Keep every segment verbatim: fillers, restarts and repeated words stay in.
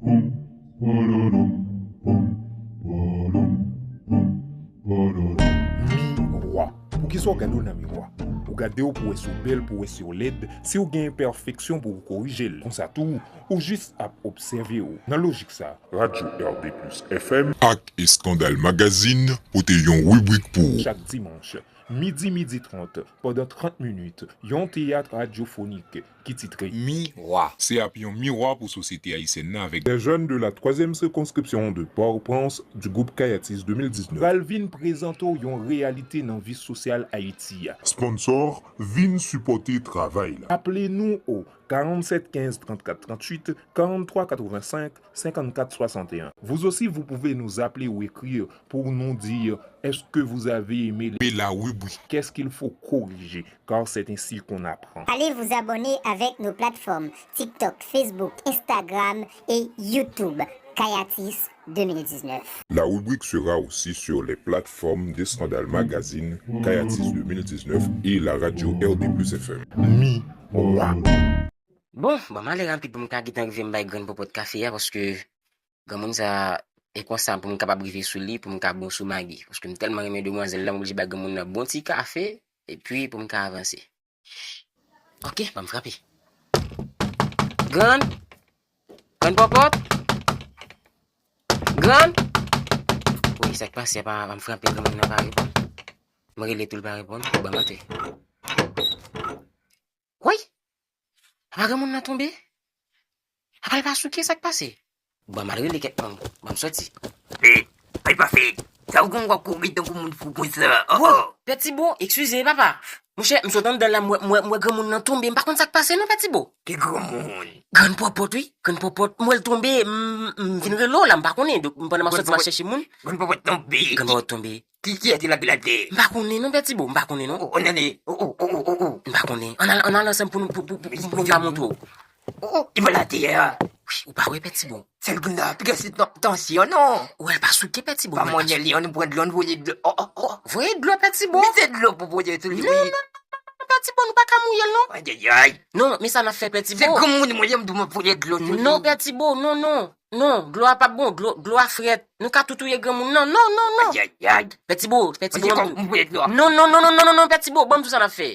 Poum, pododoum, poum, podoum, poum, pododoum. Miwa. Poukisa w gade w nan miwa? Ou gade w pou w wè si w bèl, pou w wè si w lèd, si w gen enpèfeksyon pou w korije l. Konsa tou, ou jis ap obsève w. Nan lojik sa, Radyo R D plus F M ak Eskandal Magazine pote yon ribrik pou ou. Chak dimanch, midi, midi trant, pandan trant minit, yon teyat radyofonik ki titre Miwa. Se ap yon miwa pou sosyete ayisyèn nan avèk des jeunes de la troisième circonscription de Port-au-Prince du groupe Kayatis de mil diznèf. Pral vin prezante w yon reyalite nan vi sosyal Ayiti a. Sponsor, vin sipòte travay la. Aple nou o quarante-sept quinze trente-quatre trente-huit, quarante-trois quatre-vingt-cinq cinquante-quatre soixante et un. Vous aussi, vous pouvez nous appeler ou écrire pour nous dire est-ce que vous avez aimé les... Mais la rubrique. Qu'est-ce qu'il faut corriger, car c'est ainsi qu'on apprend. Allez vous abonner avec nos plateformes TikTok, Facebook, Instagram et YouTube. Kayatis deux mille dix-neuf. La rubrique sera aussi sur les plateformes d'Escandale Magazine, Kayatis deux mille dix-neuf et la radio R D plus F M. Miwa. Bon, ban m ale rapid pou m ka gentan rive m bay grann pòpòt kafe a, paske granmoun sa, e konsa pou m kapab rive sou li, pou m ka bon sou magi. Paske m tèlman renmen demwazèl la, m oblije bay granmoun nan bon ti kafe, epi pou m ka avanse. Ok, ban m frape. Grann! Grann pòpòt! Grann! Woy, sa k pase, apa m frape, granmoun nan pa reponn. M rele tou, l pa reponn. Ban m antre. Woy! Apa granmoun nan tonbe? Apa l pa souke, sa k pase? Bon, m al rele kèk moun. Bon, m soti. Fèt, ay pa fèt. Sa ou konn w ap kouri tankou moun fou konsa? Oh, oh. Pè Tibo, eskize, papa. Monchè, m sot anndan la, m wè, m wè, m wè granmoun nan tonbe. M pa konn sa k pase non, Pè Tibo. Ki granmoun? Grann pòpòt, wi. Grann pòpòt. M wè l tonbe, m, m vin rele w la, m pa konnen. Donk, m pandan m ap soti, m ap chèche moun. Grann pòpòt tonbe. Grann pòpòt tonbe. Ki, kiyès ki lage l atè? M pa konnen non, Pè Tibo, m pa konnen non. Oh, oh, ann ale. Oh, oh, oh, oh, oh, oh. M pa konnen. Ann al, ann al ansanm pou nou, pou, pou, pou, pou, pou m ka montre w. Oh, oh, li pral atè a. Wi, ou pa wè, Pè Tibo? Sèl grann nan, piga se tan-, tansyon, non? Ou wè l pa souke, Pè Tibo, pa mwen li, ann nou pran dlo, ann voye dlo. Oh, oh, oh. Voye dlo, Pè Tibo. Men se dlo pou voye sou li, wi. Non, non, non, non, non, Pè Tibo, nou pa ka mouye l, non. Ay, ay, ay. Non, men sa n ap fè, Pè Tibo. Se granmoun mwen ye, m di w m ap voye dlo sou li. Non, Pè Tibo, non, non. Non, dlo a p ap bon, dlo, dlo a frèt. Nou ka tou touye granmoun nan. Non, non, non. Ay, ay, ay. Pè Tibo, Pè Tibo, ban m di w. Non, non, non, non, non, non, non, Pè Tibo, ban m di w sa n ap fè.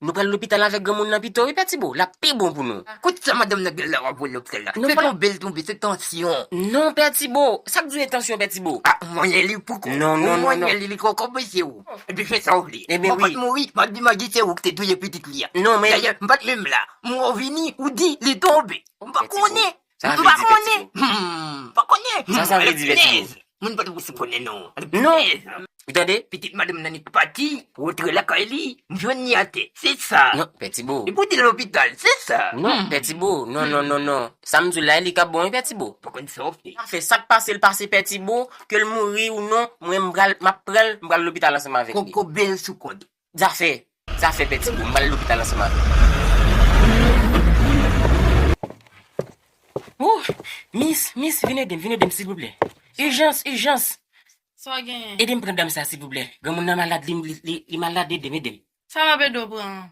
Nou pral lopital avèk granmoun nan pito, wi, Pè Tibo. L ap pi bon pou nou. Kote sa madanm nan gen la w ap voye lopital la? Se tonbe l tonbe, se tansyon. Non, Pè Tibo. Sa k di w e tansyon, Pè Tibo? Ah, manyen li pou kou. Non, non, non, non. Manyen li, li kòkò mesye ou. Epi fè sa w vle. Ebyen wi. Mwen pa t mouri, m ap di Magi se ou ki te touye pitit li a. Non, men dayè, m pa t menm la. M wè w vini, ou di li tonbe. M pa konnen. M pa konnen. Hmm, m pa konnen. Sa sa vle di, Pè Tibo? Moun pa t pou sou konnen non. Non. Ou tande? Pitit madanm nan nèk pati, rantre lakay li, m jwenn li atè. Se sa. Non, Pè Tibo. Li pou di lopital, se sa. Non, Pè Tibo. Non, non, non, non. Sa m di w la, li ka bon, wi, Pè Tibo. Pa konn sa w fè. Afè sa k pase l pase, Pè Tibo, ke l mouri ou non, mwen m pral, m ap pran l, m pral lopital ansanm avèk li. Kòkò bèl sou kòd. Zafè, zafè Pè Tibo, m pral lopital ansanm avè l. Wouh! Miss, miss, vin ede m, vin ede m, silvouplè. Ijans, ijans! Sa w genyen? Ede m pran dam sa, silvouplè. Granmoun nan malad, li, li, li, li malad, ede m, ede m. Sa m ap ede w pran an?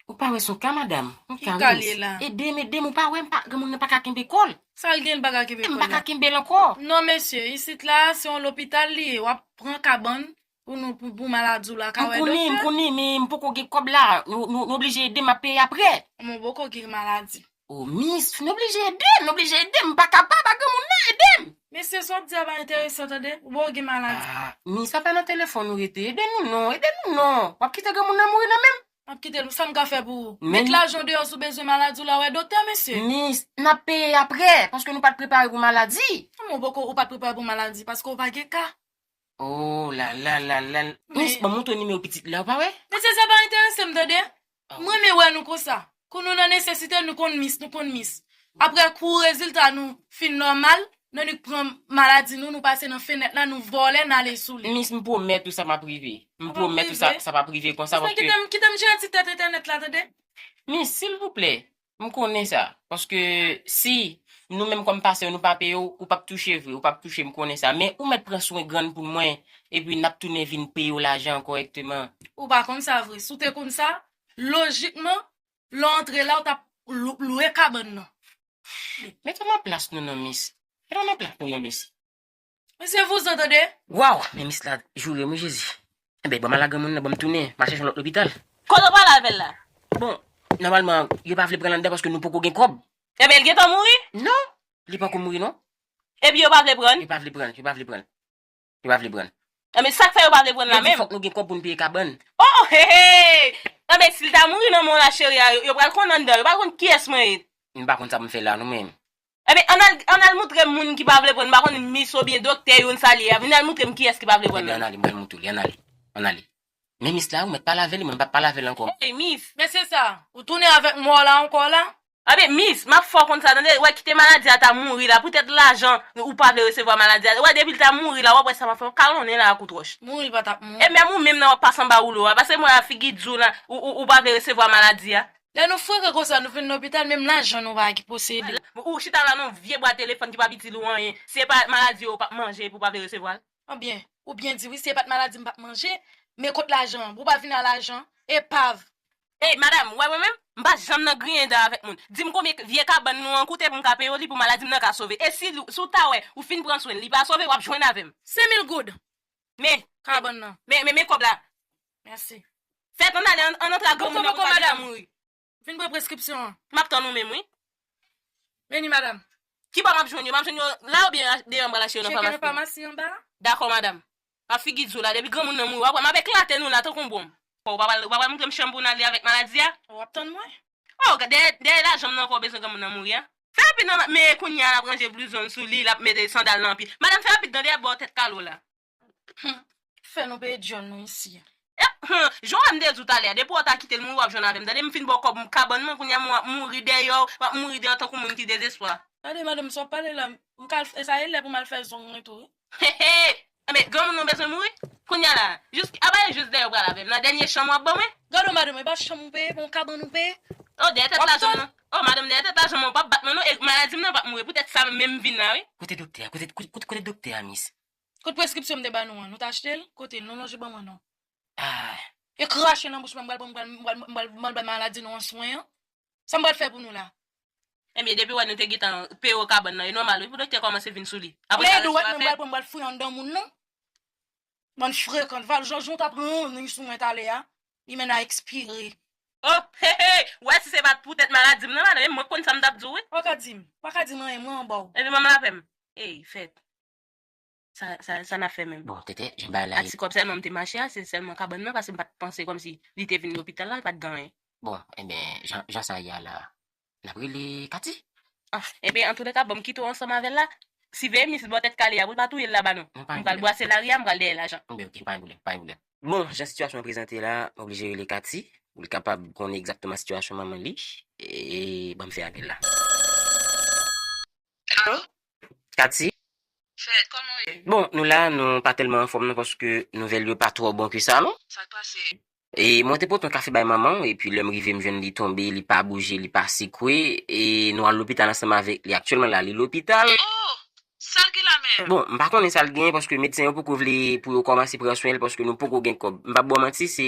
Ou pa wè se yon ka, madanm? Yon ka, wi, miss. Ki ka l ye la? Ede m, ede m, ou pa wè m pa, granmoun nan pa ka kenbe kò l. Sa l gen, l pa ka kenbe kò l la? M pa ka kenbe l ankò. Non, mesye, isit la, se yon lopital li ye. W ap pran kabann, pou nou, pou, pou maladi w la ka wè doktè. M konnen, m konnen, men m poko gen kòb la. Nou, nou, nou oblije ede m, m ap peye apre. Mwen poko gen maladi. O, miss, nou oblije ede m, nou oblije ede m, m pa kapab, a granmoun nan, ede m. Mesye, sa w ap di a pa enteresan, tande. Ou poko gen maladi. Ah, miss, sa pa nan telefòn ou rete. Ede nou non, ede nou non. W ap kite granmoun nan mouri nan men m. M ap kite l, sa m ka fè pou ou? Met lajan deyò si w bezwen maladi w la wè doktè, mesye. Miss, n ap peye apre, paske nou pa t prepare pou maladi. Kòman w poko, ou pa t prepare pou maladi? Paske w pa gen ka. Oh la la la la. Miss, ban m montre nimewo pitit la, ou pa wè? Mesye, sa pa enterese m, tande. M renmen wè nou konsa. Kou nou nan nesesite, nou konn miss, nou konn miss. Apre kou rezilta nou fin nòmal, nou annik pran maladi nou, nou pase nan fenèt la, nou vòlè, n ale sou li. Miss, m pwomèt ou sa p ap rive. M pwomèt ou sa, sa p ap rive konsa, paske... Kite m, kite m jere ti tèt entènèt la, tande. Miss, silvouplè, m konnen sa. Paske si nou menm kòm pasè, nou pa peye w, ou p ap touche vre, ou p ap touche, m konnen sa. Men ou mèt pran swen grann pou mwen, epi n ap tounen vin peye w lajan kòrèkteman. Ou pa konn sa vre. Si w te konn sa, lojikman, lè w antre la, ou t ap lou-, lwe kabann nan. Mete m nan plas nou non, Miss. Mete m nan plas nou non, Miss. Mesye vouzan, tande? Waw, men Miss la joure m wi, Jezi. Enben, ban m al la granmoun nan, ban m tounen, m al chèche yon lòt lopital. Kote w prale avè l la? Bon, nòmalman, yo pa vle pran l anndan paske nou poko gen kòb. Enben, l gentan mouri? Non, li poko mouri non. Epi yo pa vle pran l? Yo pa vle pran l, yo pa vle pran l. Yo pa vle pran l. Enben, sa k fè yo pa vle pran l la menm? Yo di fòk nou gen kòb pou n peye kabann. Oh, he, he! Enben, si l ta mouri nan men w la, cheri a, yo, yo pral konn anndan, yo pral konn kiyès mwen ye. M pa konn sa pou m fè la non, mwen. Enben, ann al, ann al moutre m moun ki pa vle pran l, m pa konn Miss oubyen doktè youn sa li ye a, vin al moutre m kiyès ki pa vle pran l. Enben, ann ale, m pral moutre w li, ann ale. Ann ale. Men Miss la, ou mèt pale avè li, mwen m p ap pale avè l ankò. Hey, Miss! Mesye sa, ou tounen avèk mò la ankò la? Anben, Miss, m ap fè w konn sa, tande, wè, kite maladi a ta mouri la, poutèt lajan, ou pa vle resevwa maladi a. Wè, depi l ta mouri la, w ap wè sa m ap fè w, kalonnen la ak ou twòch. Mouri l pa t ap mouri. E menm ou menm nan w ap pase anba woulo a, pase mwen a figi di w la, ou, ou, ou pa vle resevwa maladi a. Lè nou frekan konsa, nou vin lopital, menm lajan nou pa ki posede. Ou chita la nan vye bwa telefòn ki p ap itil ou anyen. Si se pa maladi yo, ou p ap manje epi ou pa vle resevwa l. Anbyen, ou byen di wi, si se pa t maladi m p ap manje, men kot lajan an? Ou pa vin a lajan, epav. Ey, madanm, ou wè mwen menm, m pa janm nan griyen dan avèk moun. Di m konbyen vye kabann nou an koute pou m ka peye w li pou maladi m nan ka sove. E si, si w ta wè, ou fin pran swen l, li pa sove, w ap jwenn avè m. Senk mil goud. Men, kabann nan. Men, men, men kòb la. Mèsi. Fèt, ann ale, ann, ann antre a granmoun nan pou l pa gentan mouri. Vin pran preskripsyon an. M ap tann ou menm, wi. Vini, madanm. Ki bò m ap jwenn yo? M ap jwenn yo la oubyen deyò m pral achte yo nan famasi? Tcheke nan famasi anba. Dakò, madanm. M ap figi di w la, depi granmoun nan mouri, w ap wè m ap eklate nou la tankou yon bonm. Ou pa pral, ou pa pral moutre m chanm pou n ale avèk maladi a? W ap tann mwen. Oh, dèyè, dèyè lajan m nan ankò w bezwen granmoun nan mouri a? Fè rapid non, men kounye a l ap ranje blizon l sou li, l ap mete sandal nan pye. Madanm, fè rapid non, dèyè bò tèt kale w la. Hum, fè nou peye dyòl nou isi. Eh, hum, jan w wè m te di w talè a, depi w ta kite l mouri, w ap jwenn avè m. Tande, m fin ba w kòb kabann mwen, kounye a m ap mouri dèyè w, w ap mouri dèyè w tankou moun ki dezespwa. Tande, madanm, sa w ap pale la, m ka, e sa e lè pou m al fè zong mwen tou, wi. He, he! Enben, granmoun nan bezwen mouri? Kounye a la, jis, apa e jis dèyè w pral avè m? Nan dènye chanm w ap ban mwen? Gade w, madanm, e pa chanm ou peye, bon, kabann ou peye. Oh, dèyè tèt lajan m nan. Oh, madanm, dèyè tèt lajan m nan, w p ap bat mwen non, e maladi m nan p ap mouri. Poutèt sa menm m vin la, wi. Kote doktè a? Kote, kote, kote, kote doktè a, Miss? Kot preskripsyon m te ba nou an? Nou t achte l? Kote l? Nou lonje ban mwen non. Ah. E krache nan bouch mwen, m pral, m pral, m pral, m pral, m pral bay maladi nou an swen an. Sa m pral fè pou nou la? Ebyen, depi w wè nou te gentan peye w kabann nan, e nòmal wi pou doktè kòmanse vin sou li. Apre sa, lè dwèt mwen, m pral pran, m pral fouye anndan moun non. Bann frekan, val, jan, jan w t ap ranni sou mwen talè a, li menm nan ekspire. Oh, he, he, w wè si se pa t poutèt maladi m nan, madanm, e mwen k konn sa m t ap di w wi. W pa ka di m, w pa ka di m anyen, mwen anba w. Ebyen, ban m lapè m. Ey, fèt. Sa, sa, sa n ap fè menm? Bon, tètè, jan bagay la ye. A ti kòb sèlman m te mache a, se sèlman kabann nan, paske m pa t panse kòmsi li te vin lopital la, li pa t gen anyen. Bon, enben, jan, jan sa ye a la, n ap rele Kati? Ah, enben, antouleka, ban m kite w ansanm avè l la. Siveye Miss bò tèt kale a, pou l pa touye l laba non. M pral bwase lari a, m pral dèyè lajan. Enben, oke, pa gen pwoblèm, pa gen pwoblèm. Bon, jan sitiyasyon an prezante la, m oblije rele Kati, pou l kapab konnen egzakteman sitiyasyon manman li, e ban m fè apèl la. Alo? Kati? Fèt, kòman w ye? Bon, nou la, nou pa tèlman anfòm non, paske nouvèl yo pa twò bon ke sa non. Sa k pase? E mwen te pote yon kafe bay manman w, epi lè m rive, m jwenn li tonbe, li pa bouje, li pa sekwe, e nou al lopital ansanm avèk li. Aktyèlman la, li lopital. Oh! Sa l gen la menm? Bon, m pa konnen sa l gen, paske medsen yo poko vle pou yo kòmanse pran swen l, paske nou poko gen kòb. M p ap ba w manti, se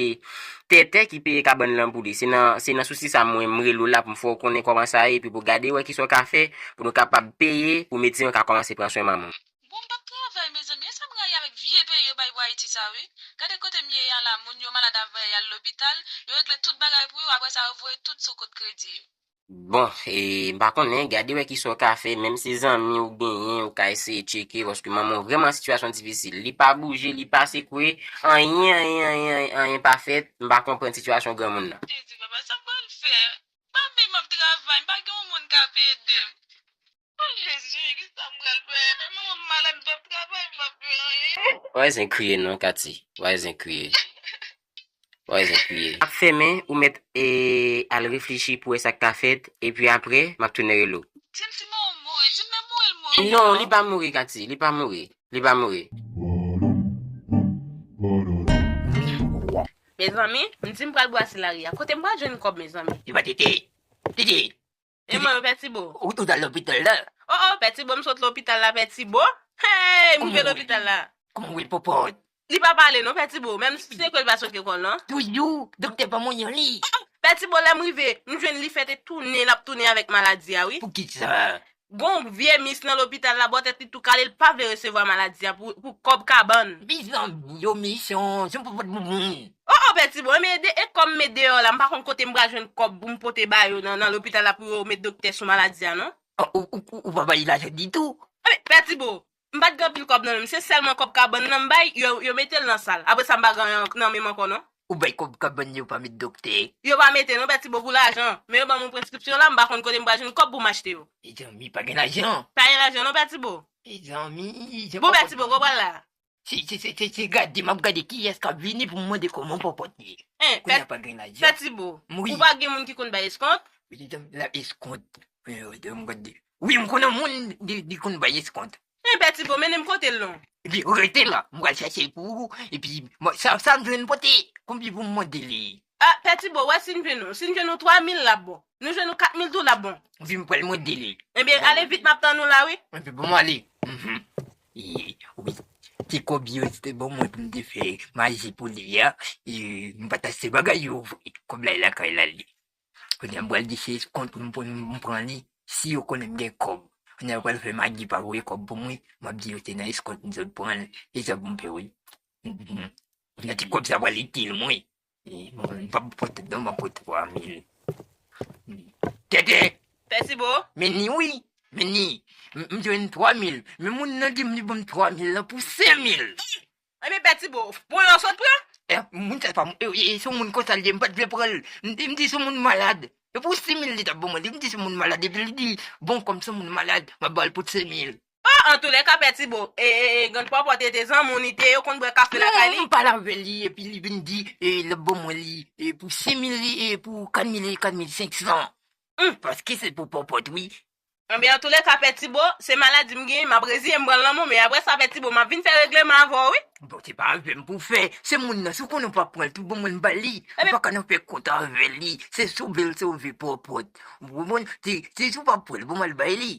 Tètè ki peye kabann lan pou li. Se nan, se nan sousi sa mwen, m rele w la pou m fè w konnen kòman sa ye, epi pou gade wè kisa w ka fè, pou nou kapab peye, pou medsen yo ka kòmanse pran swen manman w. Bon, m p ap travay, mezanmi. E sa m rayi avèk vye peyi yo bay pou Ayiti sa, wi. Gade kote m ye a la, moun yo malad avè y al lopital, yo regle tout bagay pou yo, apre sa, yo voye tout sou kont kredi yo. Bon, e, m pa konnen, gade wè kisa w ka fè, menm se zanmi w genyen, ou ka eseye tcheke, paske manman w vrèman an sitiyasyon difisil. Li pa bouje, li pa sekwe, anyen, anyen, anyen, anyen, anyen pa fèt, m pa konprann sitiyasyon granmoun nan. Jezi, papa, sa m pral fè? Pa menm m ap travay, m pa gen yon moun k ap ede m. Oh, Jezi, kisa m pral fè? Menm mwen malad, m p ap travay, m p ap fè anyen. Wè zen kriye non, Kati. Wè zen kriye. Wè zen kriye. Ap fèmen, ou mèt, e, al reflechi pou wè sa k ka fèt, epi apre, m ap tounen rele w. Di m si manman w mouri, di m menm mouri, l mouri. Non, li pa mouri, Kati, li pa mouri. Li pa mouri. Mezanmi, m di m pral bwase lari a. Kote m pral jwenn kòb, mezanmi? Li pa tete. Tete. E mwen, Pè Tibo? Ou, ou t al lopital la? Oh, oh, Pè Tibo, m sot lopital la, Pè Tibo. Hey, m rive lopital la. Kòman w ye, Popot? Li pa pale non, Pè Tibo. Menm si se kwè, li pa soke kò l non. Toujou, doktè pa mwen li. Oh, oh, Pè Tibo, lè m rive, m jwenn li fè te tounen, l ap tounen avèk maladi a, wi. Poukisa? Gon vye mis nan lopital la, bò tèt li tou kale, l pa vle resevwa maladi a pou, pou kòb kabann. Mezanmi, yo mechan, se yon pòpòt moun. O, o, Pè Tibo, e men de, e kòb m met deyò la, m pa konn kote m pral jwenn kòb pou m pote ba yo nan, nan lopital la pou yo met doktè sou maladi a, non. O, ou, ou, ou, ou pa bay lajan ditou? E men, Pè Tibo, m pa t gen anpil kòb nan men m, se sèlman kòb kabann nan m bay, yo, yo mete l nan sal. Apre sa, m pa gen anyen nan men m ankò, non. Ou bay kòb kabann yo pa met doktè? Yo pa mete non, Pè Tibo, pou lajan. Men yo ban m yon preskripsyon la, m pa konn kote m pral jwenn kòb pou m achte yo. Mezanmi, pa gen lajan. Pa gen lajan non, Pè Tibo. Mezanmi, jan. Bon, Pè Tibo, konprann la. Se, se, se, se, se gade, m ap gade kiyès k ap vini pou m mande kòman pòpòt ye. Hein, Kounye a Pè, pa gen lajan. Pè Tibo, wi. Ou pa gen moun ki konn bay eskont? Wi, mezanmi, la eskont. Wi, wi, m gade. Wi, m konnen moun li, li konn bay eskont. Hein, Pè Tibo, mennen m kote l non. Epi, rete la, m pral chèche l pou ou. Epi, mwen, sa, sa m jwenn pote, konbyen pou m mande li? Ah, Pè Tibo, wè si n jwenn ou. Si n jwenn ou twa mil, l ap bon. Nou jwenn ou kat mil tou, l ap bon. Epi, m pral mande li. Ebyen, ale vit, m ap tann ou la, wi. Epi, bon, m ale. Mhm. E, wi. Ti kòb yo, se te bon mwen pou m te fè maji pou li a. E, m pa t achte bagay yo vre. Kòb la, e lakay la, li. Kounye a m pral di se eskont pou m, pou m pran li. Si yo konnen m gen kòb, kounye a yo pral fè magi pa voye kòb pou mwen. M ap di yo se nan eskont m sot pran l. E sa pou m fè, wi. Mhm. Kounye a ti kòb sa pral itil mwen. E, bon, m p ap pote non, m ap pote twa mil. Tete! Pè Tibo? Men ni wi, men ni. M, m jwenn twa mil. Men moun nan di m li ban m twa mil lan pou senk mil. Ebyen, Pè Tibo, pran l ou sot pran? E, moun sa pa, e, e, se yon moun konsa l ye, m pa t vle pran l. M di, m di se yon moun malad. E pou senk mil li t ap ban mwen li, m di se yon moun malad. Epi li di, bon, kòm se yon moun malad, m ap ba l pou senk mil. Oh, antoulèka, Pè Tibo, e, e, e, grann pòpòt te zanmi w, li te, yo konn bwè kafe lakay li. Non, m pale avè li, epi li vin di, e, l ap ban mwen li, e, pou senk mil li, e, pou kat mil, kat mil senk san. Hum. Paske se pou pòpòt, wi. Enben, antoulèka, Pè Tibo, se maladi m genyen, m ap reziye m pran l nan men w, men apre sa, Pè Tibo, m ap vin fè regleman avè w, wi. Bon, se pa avè m pou fè, se moun nan, si w konnen w pa pran l, tou ban mwen m ba li. Ou pa ka nan fè kont avè li, se sove l sove pòpòt. Ou konprann? Se, se si w pa pran l, ban m al bay li.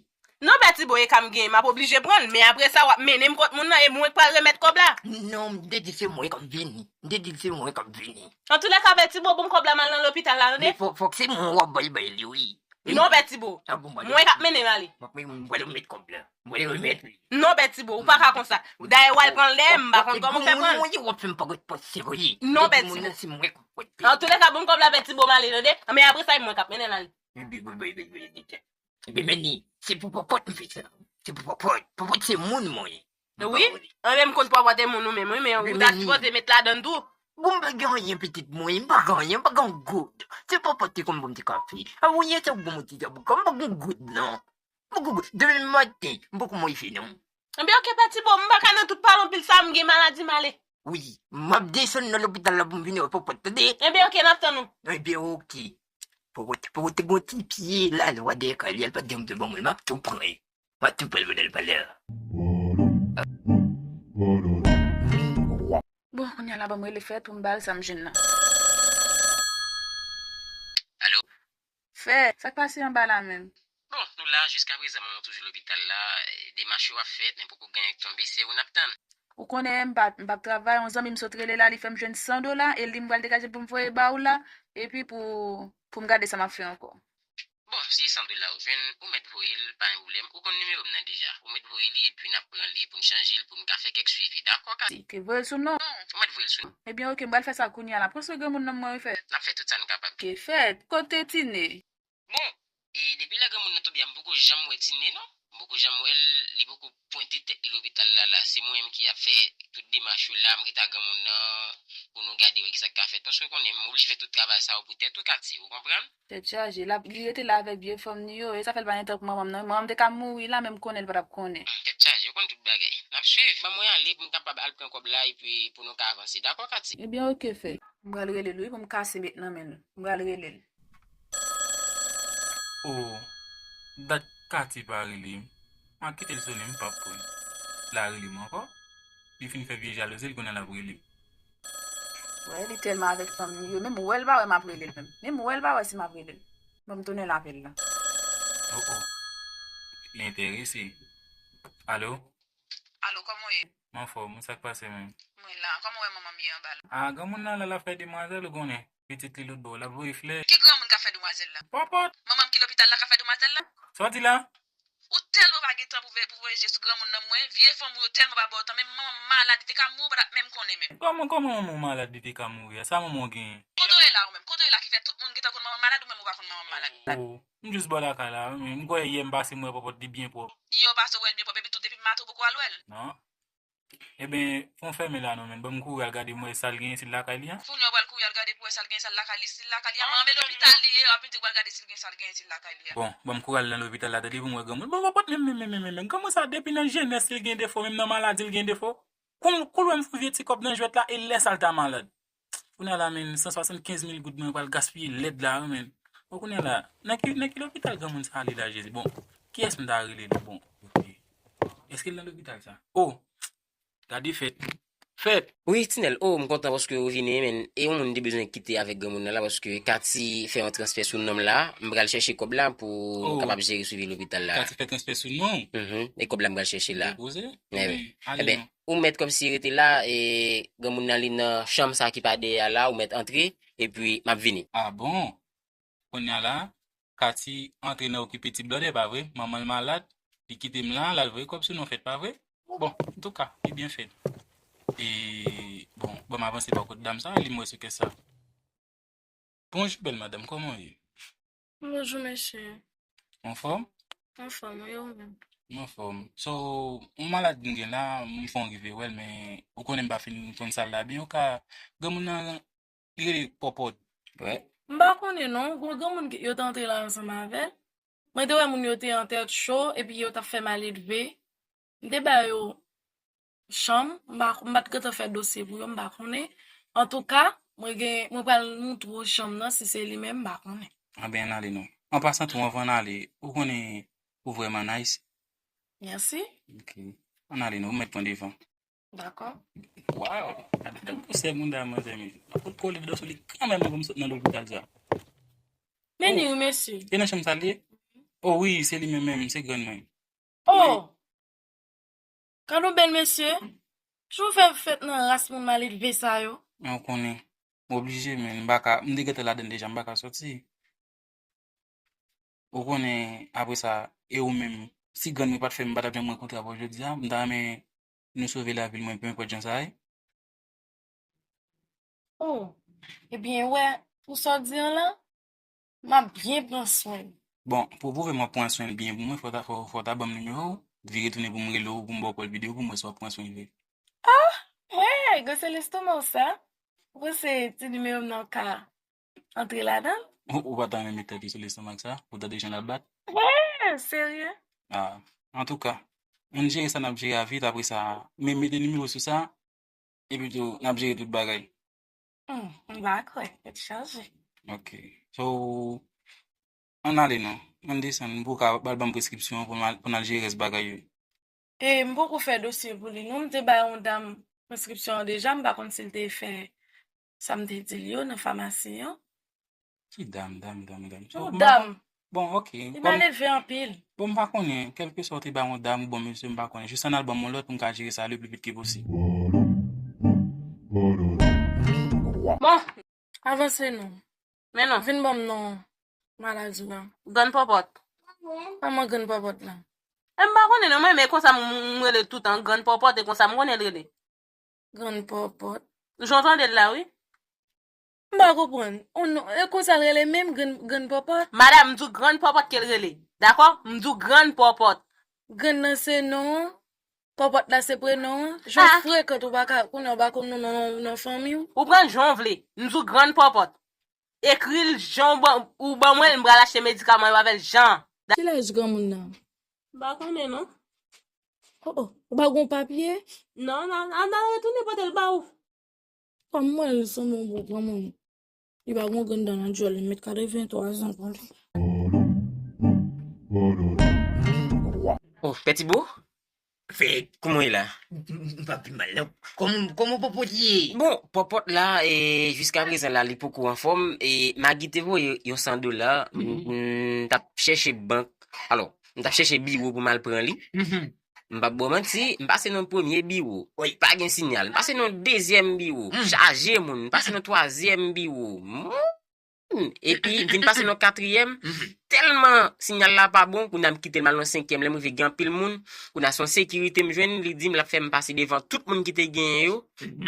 Non, Pè Tibo, e ka m genyen, m ap oblije pran l, men apre sa, w ap mennen m kot moun nan, e mwen k pral remèt kòb la. Non, m te di se mwen k ap vini. M te di l se mwen k ap vini. Antoulèka, Pè Tibo, ban m kòb la, m al nan lopital la, tande? Men fò, fòk se mwen w ap bay, bay li, wi. Non, Pè Tibo. A bon, mwen k ap mennen l ale. M ap, mwen, mwen pral remèt kòb la. Mwen pral remèt li. Non, Pè Tibo, ou pa ka konsa. Dayè, w al pran l dèyè m, m pa konn kòman w fè pran l. Mwen, w ap fè m pa ret pase, wi. Non, Pè Tibo. Antoulèka, ban m kòb la, Pè Tibo, m ale, tande? Men apre sa, e mwen k ap mennen l ale. Ebyen, men ni, se pou pòpòt m fè sa. Se pou pòpòt. Pòpòt se moun mwen. Wi. Anben, m konn pòpòt e moun ou menm, wi, men ou ta sipoze met ladann tou. Bon, m pa gen anyen, pitit mwen, m pa gen anyen, m pa gen goud. Se pòpòt ki konn ban m ti kafe. Avan yè sa ou ban mwen ti zabouka, m pa gen goud, non. M pa gen goud. Demen maten, m poko manje, non. Enben, oke, Pè Tibo, m pa ka nan tout pale anpil sa, m gen maladi, m ale. Wi, m ap desann nan lopital la pou m vini wè pòpòt, tande? Enben, oke, n ap tann ou. Enben, oke. Pòpòt, pòpòt te gon ti pye lalwa dèyè kay li, al pa t janm te ban mwen, m ap tou pran. M ap tou pran l pandan l pa la. Bon, kounye a la, ban m rele Fèt pou m ba l sa m jwenn nan. Alo? Fèt, sa k pase anba la menm? Bon, nou la, jiskaprezan, manman toujou lopital la, e, demach yo ap fèt, men poko gen anyen k tonbe, se ou n ap tann. Ou konnen, m pa, m p ap travay, yon zanmi m sot rele la, li fè m jwenn san dola, e l di m pral degaje l pou m voye ba ou la, epi pou, pou m gade sa m ap fè ankò. Bon, si se san dola ou jwenn, ou mèt voye l, pa gen pwoblèm. Ou konn nimewo m nan deja. Ou mèt voye li, epi n ap pran li pou n chanje l, pou n ka fè kèk swivi. Dakò, Kati? Te voye l sou non? Non, ou mèt voye l sou non. Ebyen, oke, m pral fè sa kounye a la. Pran swen granmoun nan mwen wi, Fèt. N ap fè tout sa n kapab. Oke, Fèt, kote Tine? Bon, e depi lè granmoun nan tonbe a, m poko janm wè Tine, non. M poko janm wè l, li poko pwente tèt li lopital la, la. Se mwen menm ki ap fè tout demach yo la, m rete ak granmoun nan pou nou gade wè kisa k ka fèt. Paske w konnen, m oblije fè tout travay sa yo pou tèt ou, Kati, ou konprann? Tèt chaje, l ap, li rete la avèk vye fanm li yo, e sa fè l pa gen tan pou manman m nan. Manman m te ka mouri la, men m konnen l pa t ap konnen. Tèt chaje, ou konn tout bagay. N ap swiv. Ban mwen ale pou m kapab al pran kòb la, epi pou nou ka avanse. Dakò, Kati? Ebyen, oke, Fèt. M pral rele l, wi, pou m kase met nan men l. M pral rele l. O, dat Kati pa rele m. M a kite l sone, m p ap pran. L a rele m ankò. Li fin fè vye jalouzi l, kounye a l ap rele m. Wè, li tèlman avèk fanm li yo, menm wè l pa wè m ap rele l menm. Menm wè l pa wè si m ap rele l. Ban m tounen l apèl la. O, o. Li enterese. Alo? Alo, kòman w ye? M anfòm, sa k pase menm? Mwen la. Kòman w wè manman m ye anba la? A, granmoun nan la, l ap fè demwazèl, ou konnen. pitit li lòtbò, l ap voye flè. Ki granmoun k ap fè demwazèl la? Pòpòt. Manman m ki lopital la k ap fè demwazèl la? Sa w di la? Ou tèlman pa gen tan pou veye, pou voye je sou granmoun nan mwen, vye fanm ou yo tèlman pa ba w tan, menm manman m malad, li te ka mouri, ou pa t ap menm konnen menm. Kòman, kòman manman w malad, li te ka mouri a? Sa manman w genyen? Kote w ye la ou menm? Kote w ye la ki fè tout moun gentan konn manman m malad, ou menm ou pa konn manman m malad? Oh, m jis bò lakay la, wi, men m kwè yè m pase m wè Pòpòt li byen pwòp. Yè w pase w wè l byen pwòp, epi tou depi maten ou poko al wè l? Non. Ebyen, fè w fèmen la non, men ban m kouri al gade m wè sa l genyen, si l lakay li a. Kounye a w pral kouri al gade pou wè sa l genyen, sa l lakay li, si l lakay li a, manman m e lopital li ye, w ap vin di w pral gade si l gen sa l genyen, si l lakay li a. Bon, ban m kouri al nan lopital la, tande pou m wè granmoun. Bon, Pòpòt, menm, menm, menm, menm, menm, granmoun sa depi nan jenès li gen defo, menm nan maladi li gen defo. Kou l, kou l wè m fout vye ti kòb nan jwèt la, e lè sa l ta malad. Kounye a la, men, san swasannkenz mil goud mwen pral gaspiye lèd la, wi, men. Bon, kounye a la, nan ki, nan ki lopital granmoun sa ale la, Jezi? Bon, kiyès m ta rele la? Bon, ok. Èske l nan lopital sa? Oh, gade fèt. Fèt! Wi, Tinèl, oh, m kontan paske ou vini, men. E yon moun te bezwen kite avèk granmoun nan la, paske Kati fè yon transfè sou non m la. M pral chèche kòb la pou m kapab jere swivi lopital la. Kati fè transfè sou non w? Mhm. E kòb la m pral chèche la. Depoze? Ebyen, ebyen, ou mèt kòmsi rete la, e granmoun nan li nan chanm sa ki pa dèyè a la, ou mèt antre, epi m ap vini. Ah bon? Kounye a la, Kati antre nan okipe ti blòdè, pa vre? Manman l malad, li kite m la, l al voye kòb sou non Fèt, pa vre? Bon, antouka, li byen fèt. E, bon, ban m avanse bò kot dam sa, li m wè sou kès sa. Bonjou, bèl madanm, kòman w ye? Bonjou, mesye. Anfòm? Anfòm, wi, ou menm? M anfòm. So, yon maladi m gen la, m fè w rive wè l, men ou konnen m pa fin konn sa l la byen. Ou ka, granmoun nan, li rele Pòpòt. Wi. M pa konnen non, gon granmoun ki, yo te antre la ansanm avè l. Mwen te wè moun yo te an tèt cho, epi yo t ap fè maledve. M te ba yo chanm, m pa, m pa t gentan fè dosye pou yo, m pa konnen. Antouka, mwen gen, mwen pral moutre w chanm nan, si se li menm, m pa konnen. Anben, ann ale non. An pasan tou, anvan n ale, ou konnen ou vrèman nice. Mèsi. Ok. Ann ale non, ou mèt pran devan. Dakò. Waw! Gade tan pou sè moun da manzè, men. Fout kole dlo sou li kanmenm, men pou m sot nan lopital sa. Men li, wi, mesye. E nan chanm sa l ye? Oh, wi, se li menm, menm, se grann mwen. Oh! Gad yon bèl mesye. Jan w fè fèt nan ras moun maledve sa yo. Men w konnen, m oblije, men m pa ka, m te gentan ladann deja, m pa ka soti. Ou konnen, apre sa, e ou menm, si grann mwen pa t fè m, m pa t ap janm rankontre avè w jodi a, m ta renmen nou sove lavi l mwen, penenpòt jan sa ye. Oh, ebyen, wè, pou sa w di an lan, m ap byen pran swen l. Bon, pou w pwouve m w ap pran swen l byen pou mwen, fò w ta, fò, fò w ta ban m nimewo w, vire tounen pou m rele w, pou m ba w kòl videyo, pou m wè si w ap pran swen l vre. Ah, hey, gwo se lestomak w sa. Ou panse ti nimewo m nan ka antre ladan l? Ou, ou pa ta renmen met tèt ou sou lestomak sa, pou w tande jan l ap bat? Hey, serye? Ah, antouka, ann jere sa n ap jere a vit, apre sa, men mete nimewo sou sa, epi tou, n ap jere tout bagay. Hmm, m pa kwè, tèt chaje. Ok. So, ann ale non. Ann desann, m pou ka, al ban m preskripsyon an pou n al, pou n al jere rès bagay yo. E m poko fè dosye pou li non. M te bay yon dam preskripsyon an deja, m pa konn si l te fè sa m te di l yo nan famasi an. Ki dam, dam, dam, dam? Yon dam. Bon, ok. Li malelve anpil. Bon, m pa konnen. Kèlkeswa w te bay yon dam ou bon mesye, m pa konnen. Jis ann al ban m yon lòt pou m ka jere sa le pli vit ke posib. Bon, avanse non. Men non. Vin ban m non maladi w lan. Grann Pòpòt. Kòman Grann Pòpòt lan? E m pa konnen non, mwen, men konsa m, m rele l toutan, Grann Pòpòt, e konsa m konnen l rele. Grann Pòpòt. Jan w tande l la, wi. M pa konprann. On non, e konsa l rele menm, Grann, Grann Pòpòt? Madanm, m di w Grann Pòpòt ke l rele. Dakò? M di w Grann Pòpòt. Grann nan se non an, Pòpòt la se prenon an. Jan w frekan, ou pa ka, kounye a w pa konn non, non, non fanmi w. Ou pran l jan w vle. M di w Grann Pòpòt. Ekri l jan w ban, ou ban mwen l, m pral achte medikaman yo avè l jan. Ki laj granmoun nan? M pa konnen non. Oh, oh, ou pa gon papye? Non, nan, nan, nan retounen pote l ba ou. Kòm mwen, l sanble yon bon granmoun. Li pa gon grenn dan nan dyòl, li met katrevenntwa zan pou li. Oh, Pètibo? Fè, kòman w ye la? M, m, m pa pi mal, non. Kòman, kòman Pòpòt ye? Bon, Pòpòt la, e, jiska prezan la, li poko anfòm. E, Magi te voye yon san dola. M, m t ap chèche bank. Alò, m t ap chèche biwo pou m al pran li. Mhm. M p ap ba w manti, m pase nan premye biwo, pa gen sinyal. M pase nan dezyèm biwo, chaje moun. M pase nan twazyèm biwo, moun. Epi, m vin pase nan katriyèm, tèlman sinyal la pa bon, kounye a m kite l, m al nan senkyèm, lè m rive gen anpil moun, kounye a se yon sekirite m jwenn, li di m l ap fè m pase devan tout moun ki te genyen yo,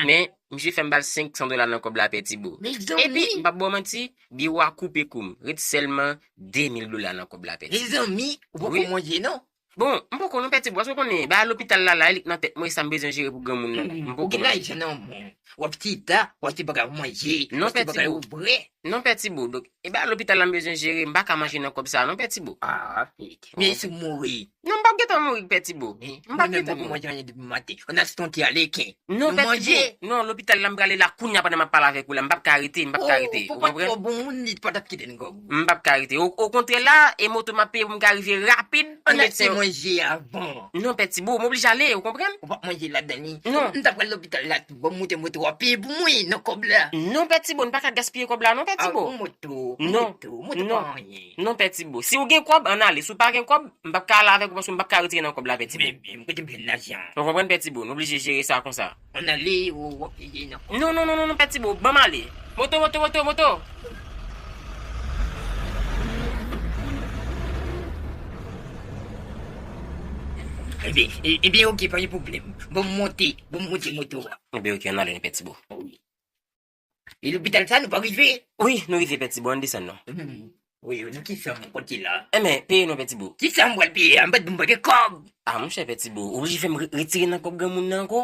men misye fè m ba l senk san dola nan kòb la, Pè Tibo. Epi, m p ap ba w manti, biwo a koupe kou m, ret sèlman de mil dola nan kòb la, Pè Tibo. Mezanmi, ou poko manje non. Bon, m poko non, Pè Tibo, paske w konnen, bagay lopital la, la, e li k nan tèt mwen, e sa m bezwen jere pou granmoun nan. M poko non. Ou gen lajan nan men w, w ap chita, w ap achte bagay pou manje, w ap achte bagay pou bwè. Non, Pè Tibo, donk, e bagay lopital la m bezwen jere, m pa ka manje nan kòb sa a non, Pè Tibo. Ah, ok. Men si w mouri? Non, m p ap gentan mouri, Pè Tibo. M p ap gentan mouri. Mwen menm, m poko manje anyen depi maten. Ann al stonke a leken. Non, Pè Tibo. Non, lopital la m prale la kounye a pandan m ap pale avèk ou la, m p ap ka rete, m p ap ka rete. Ou konprann? Ou pa twò bon moun, li pa t ap kite n kòb. M p ap ka rete. O, okontrè la, e moto m ap peye pou m ka rive rapid pou medsen yo. Ann achte manje avan. Non, Pè Tibo, m oblije ale, ou konprann? Ou p ap manje ladan li. Non. M t ap pral lopital la tou, ban m moute moto a, peye pou mwen nan kòb la. Non, Pè Tibo, n pa ka gaspiye kòb la non, Pè Tibo. Ah, yon moto, yon moto, moto pa anyen. Non, Pè Tibo. Si w gen kòb, ann ale. Si w pa gen kòb, m p ap ka ale avèk ou paske m p ap ka retire nan kòb la, Pè Tibo. Men, men, m kote m jwenn lajan? Ou konprann, Pè Tibo? Nou oblije jere sa konsa. Ann ale, w ap peye nan kòb. Non, non, non, non, non, Pè Tibo, ban m ale. Moto, moto, moto, moto. Ebyen, e, ebyen, oke, pa gen pwoblèm. Ban m monte, ban m monte moto a. Ebyen, oke, ann ale, Pè Tibo. Wi. E lopital sa, nou pa rive? Wi, nou rive, Pè Tibo, ann desann non. Hmm. Wi, wi, nan kisa m kote la? Enben, peye non, Pè Tibo. Kisa m pral peye a? M pa t di m pa gen kòb. Ah, monchè, Pè Tibo, ou oblije fè m re-, retire nan kòb granmoun nan ankò?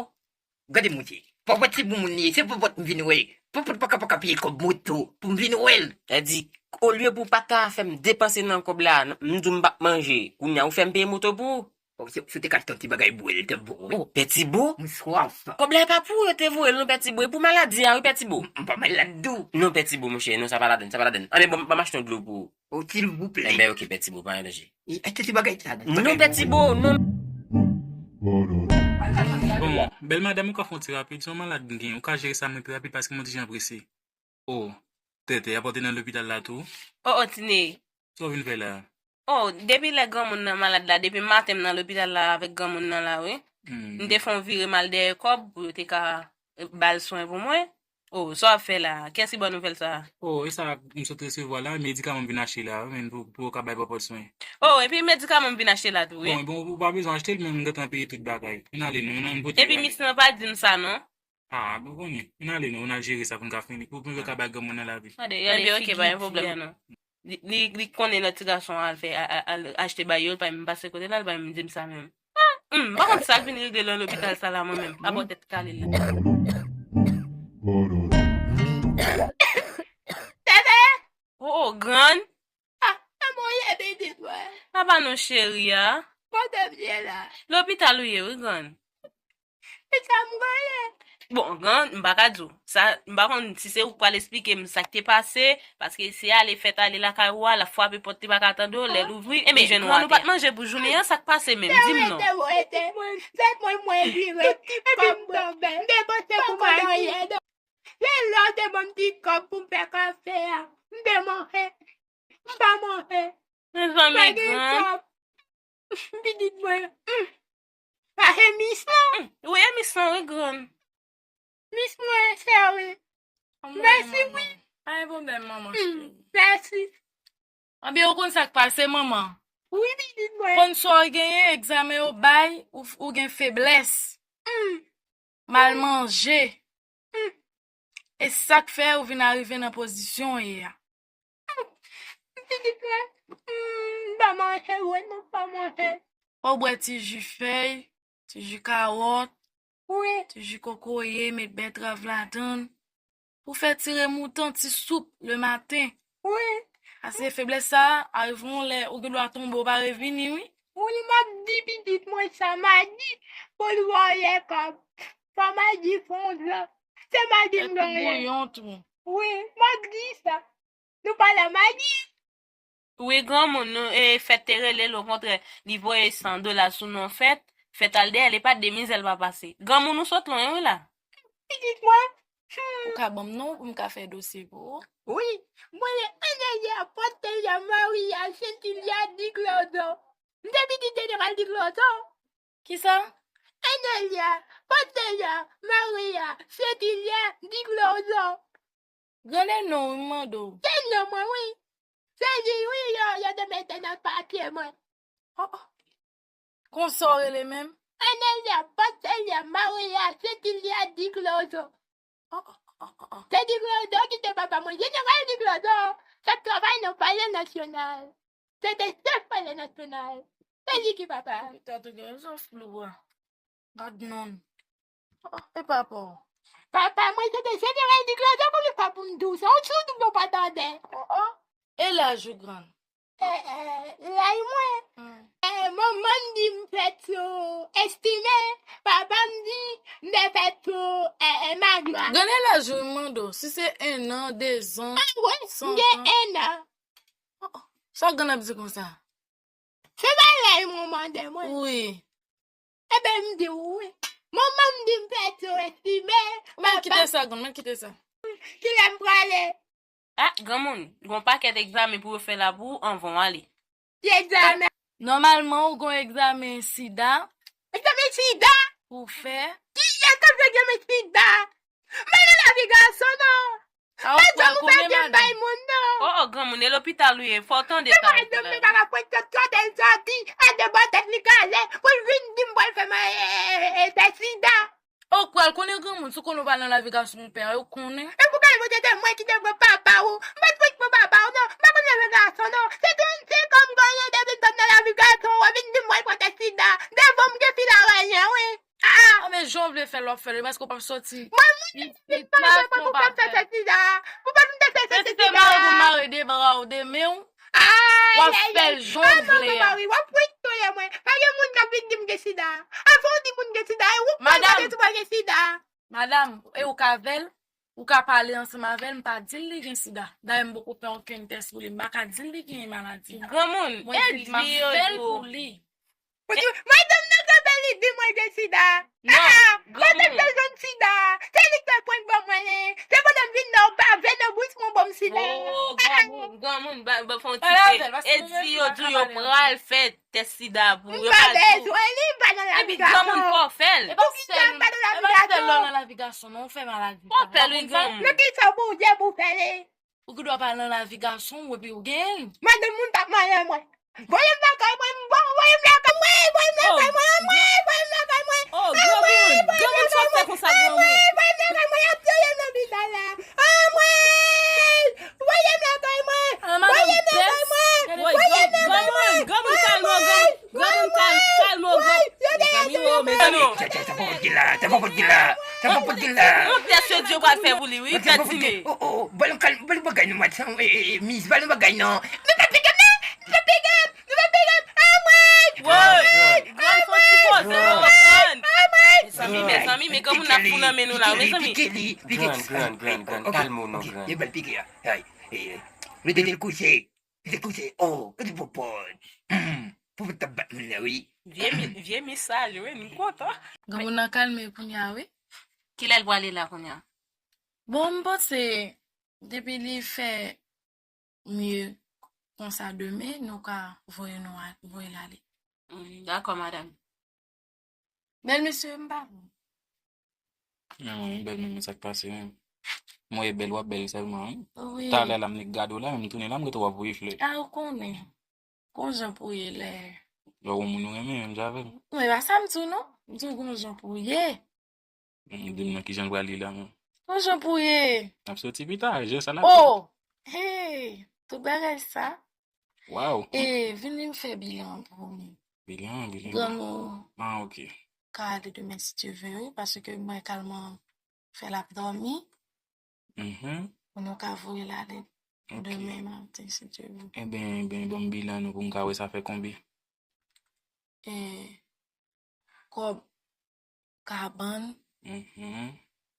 Gade, monchè, pa pòt se pou moun li ye, se pou pòt m vin wè. Pa pòt pa ka, pa ka peye kòb moto pou m vin wè l. Sa di, olye pou w pa ta fè m depanse nan kòb la, m di w m p ap manje, kounye a ou fè m peye moto pou ou? Bon, si, si w te ka achte yon ti bagay bwè, li t ap bon, wi. Oh, Pè Tibo? M swaf. Kòb la e pa pou ou yo te voye l non, Pè Tibo, e pou maladi a, wi, Pè Tibo. M, m pa malad tou. Non, Pè Tibo, monchè, non, sa pa ladann, sa pa ladann. Anben, bon, ban m achte yon dlo pou ou. Oh, silvouplè. Enben, oke, Pè Tibo, pa gen danje. E, achte ti bagay sa, non? Non, Pè Tibo, non. Bon, bèl madanm, ou ka fè yon ti rapid, se yon malad m genyen, ou ka jere sa mwen pi rapid paske mwen ti jan prese. Oh, tètè, y ap pote nan lopital la tou? Oh, oh, Tine. Sa w vin fè la? Oh, depi lè granmoun nan malad la, depi maten m nan lopital la avèk granmoun nan la, wi. Hmm. M te fè yon vire m al dèyè kòb pou yo te ka, eh, ba l swen pou mwen. Oh, sa w ap fè la? Kiyès ki ba w nouvèl sa a? Oh, e sa m sot resevwa la, medikaman m vin achte la, wi, men pou, pou yo ka bay papa w swen. Oh, epi medikaman m vin achte la tou, wi. Bon, bon, ou pa bezwen achte l, men m gentan peye tout bagay. Ann ale non, nan m pote. Epi misye an pa di m sa non. Ah, bon, konnen. Ann ale non, ann al jere sa pou n ka fini. Pou, pou nou ka bay granmoun nan lavi. Ebyen, oke, pa gen pwoblèm non. Li, li, li konnen lòt ti gason an al fè, a, a, al achte bay yo, li pa menm pase kote l la, li pa menm di m sa menm. Ah, hmm, m pa konn sa k vin regle l nan lopital sa la, mwen menm. Apa w tèt kale la. Tètè! Oh, oh, grann. Ah, kòman w ye, pitit mwen? Apa non, cheri a? Kote m ye la? Lopital ou ye, wi, grann. E sa m genyen? Bon, grann, m pa ka di w. Sa, m pa konn si se ou k pral esplike m sa k te pase, paske se ale fèt ale lakay ou a, l ap frape pòt, li pa ka tande w, lè l ouvri, li jwenn w atè. Ebyen, grann, ou pa t manje pou jounen an, sa k pase menm? Di m non. Rete, rete. Fèt mwen, mwen vire. Epi m tonbe. M te panse pou m al di. Lè lè w te ban m ti kòb pou m fè kafe a, m te manje. M pa manje. Mezanmi, grann. Pitit mwen. Hmm. Sa se mis lan. Hmm. Wi, e mis lan, wi, grann. Mis mwen, cheri. Mèsi, wi. Pa gen pwoblèm, manman cheri. Mèsi. Anben, ou konn sa k pase, manman? Wi, pitit mwen. Konn sa w genyen, egzamen yo bay, ou, ou gen feblès. Hmm. Mal manje. Hmm. E sa k fè ou vin arive nan pozisyon w ye a. Pitit mwen, m pa manje, wi, m pa manje. Ou bwè ti ji fèy, ti ji kawòt, wi, ti ji kokoye, met bètrav ladann. Ou fè ti remoutan, ti soup lematen. Wi. Paske feblès sa a, arive yon lè, ou gen dwa tonbe, ou pa revini, wi. Wi, m ap di pitit mwen sa, m a di, pou l voye kòb. Fò m a di fè yon dlo. Se m a di m genyen. Bouyon tou. Wi, m ap di sa. Nou pa la, m a di. Wi, granmoun, nou, e, fèt te rele l, okontrè, li voye san dola sou non fèt, fèt al dèyè l, e pa de mizè l pa pase. Granmoun, ou sot lwen, wi, la. Pitit mwen. Hmm. Ou ka ban m non pou m ka fè dosye pou ou? Wi, mwen se Anelya, Pòtelya, Mariya, Sentilya, Diglozo. M te pitit Jeneral Diglozo. Kisa? Enelia, Potelia, Maria, Setilia, Diglozo. Grann e non wi, m mande w. Se non mwen wi. Se li wi yo, yo te mete nan papye mwen. Oh, oh. Konsa w rele menm? Enelia, Potelia, Maria, Setilia, Diglozo. Oh, oh, oh, oh, oh. Se Diglozo ki te papa mwen. Jeneral Diglozo t ap travay nan Palè Nasyonal. Se te chèf Palè Nasyonal. Se li ki papa. Pita tou gen rezon flou a. Gad non. Oh, e papa w? Papa mwen se te jeneral Diglozo, konbyen fwa pou m di w sa? Ou sou di w pa tande. Oh, oh. E laj ou grann? Eh, eh, laj mwen. Hmm. Eh, manman m di m fèt sou Estime, papa m di m te fèt sou, eh, eh, Magloire. Grann e laj ou, m mande w, si se en an, de zan, ah, wi, san m gen tan. En an. Oh, oh. Sa grann ap di konsa? Se pa laj mwen mande mwen. Wi. Ebyen, m di w wi. Manman m di m fèt sou Estime, men papa m. Kite sa, grann, men kite sa. Kilè m prale? Ah, granmoun, gon pakèt egzamen pou yo fè la pou ou anvan w ale. Ki egzamen? Nòmalman, ou gon egzamen sida. Egzamen sida? Pou w fè. Kiyès k ap fè egzamen sida? Mwen nan lavi gason non. Ah, ou pral konnen, madanm. Bay moun non. Oh, oh, granmoun, e lopital ou ye, fò w tande sa. Madanm, men pa ka pran tèt sòti, a de bò tèt li kale, pou l vin di m pral fè mwen, eh, eh, eh, tèt sida. Ou pral konnen granmoun, si w konnen w pa nan lavi gason, ou pè, ou konnen. E pou kal mwen te mwen ki te pran papa ou. M pa t pran papa ou non. M pa konn lavi gason non. Se trannsenk an m genyen depi m nan lavi gason, ou vin di m mwen pran tèt sida. Devan m gen fi la renyen wi. Ah, ah. Ah, men jan w vle fè l, w ap fè l, paske w p ap sòti. Mwen moun ki pa fè pou fè tèt sida. Pou pa m te fè tèt sida. Se mare pou mare de bra w, de men w. W ap fè l jan w vle a. Mari, w ap pran touye mwen. Pa gen moun k ap vin di m gen sida. Avan w di moun gen sida, e ou k pa konnen tou pa gen sida. Madam, e ou ka avè l, ou ka pale ansanm avè l, m pa di l li gen sida. Dayè, m poko fè okenn tès pou li, m pa ka di l li gen maladi a. Granmoun, mwen di l m ap fè l pou li. Ou di, madanm nan kanpe li di mwen gen sida. Non, ah, ah, granmoun. Kote l te jwenn sida? Se li k te pran ban mwen li. Se pandan m vin nan, ou bave nan bouch mwen ban m sida. Oh, granmoun, granmoun, ba, ba, fè yon ti pe. E di yo di yo pral fè tès sida pou yo. M pa bezwen li, m pa nan lavi gason. Epi granmoun, fò w fè l. Poukisa m pa nan lavi gason? Nan lavi gason non, ou fè maladi. Fò w fè l wi, granmoun. Nan ki sa pou w di pou w fè li? Ou gen dwa pa nan lavi gason w epi ou genyen l. Madanm moun t ap manyen mwen. Voye m lakay mwen, m bon, voye m lakay mwen, voye m lakay mwen, anmwey, voye m lakay mwen. Oh, granmoun, granmoun, sa w fè konsa, granmoun? Anmwey, voye m lakay mwen, y ap touye m lopital la. Anmwey, voye m lakay mwen, voye m lakay mwen, voye m lakay mwen. Granmoun, granmoun, kalme w, granmoun. Granmoun, kal-, kalme w, granmoun. Mezanmi, oh, mezanmi. Sa pa pot ki la, sa pa pot ki la, sa pa pot ki la. Yon tès yo di yo pral fè pou li, wi, fè di men. Oh, oh, oh, ba l yon kal-, ba l yon bagay non, madanm, eh, eh, eh, miss, ba l yon bagay non. Nou pa pike m non, nou pa pike m, nou pa pike m. Anmwey! Woy! Grann, fò ti poze, non, grann. Mezanmi, mezanmi, men granmoun ap fou nan men nou la, mezanmi. Pike li, pike li. Grann, grann, grann, grann, kalme w non, grann. Yo ba l pike a. Ay, eh, eh. Mete l kouche. Li te kouche, oh, gade Popot. Hmm, Popot t ap bat moun nan, wi. Vye mi-, vye misaj, wi, m kontan. Granmoun nan kalme kounye a, wi. Kilè l pwale la kounye a? Bon, m panse, depi li fè mye konsa demen, nou ka voye nou a-, voye l ale. Mm, dakò, madanm. Bèl mesye, m pa bon. Non, bèl menm, sa k pase menm? Mwen e bèl, w ap bèl sèlman, wi. Wi. Talè la, m nik gade w la, men m tounen la, m rete w ap voye flè. A, ou konnen. Gon jan pou ye lè. Lè w gon moun ou renmen, menm jan avè l. Non, e pa sa m di w, non. M di w gon jan pou ye. M di m nan ki jan l pral ye la, menm. Gon jan pou ye. N ap soti pita, jè sa n ap fè. Oh! Hey! Tout bagay sa. Waw. E, vini m fè bilan pou ou. Bilan, bilan. Grann ou. Ah, ok. Ka ale demen si Dye vle, wi, paske mwen kalman fè l ap dòmi. Mhm. Pou nou ka voye l ale demen maten, si Dye vle. Ebyen, ebyen, ban m bilan nou pou m ka wè sa fè konbyen. E, kòb kabann, mhm,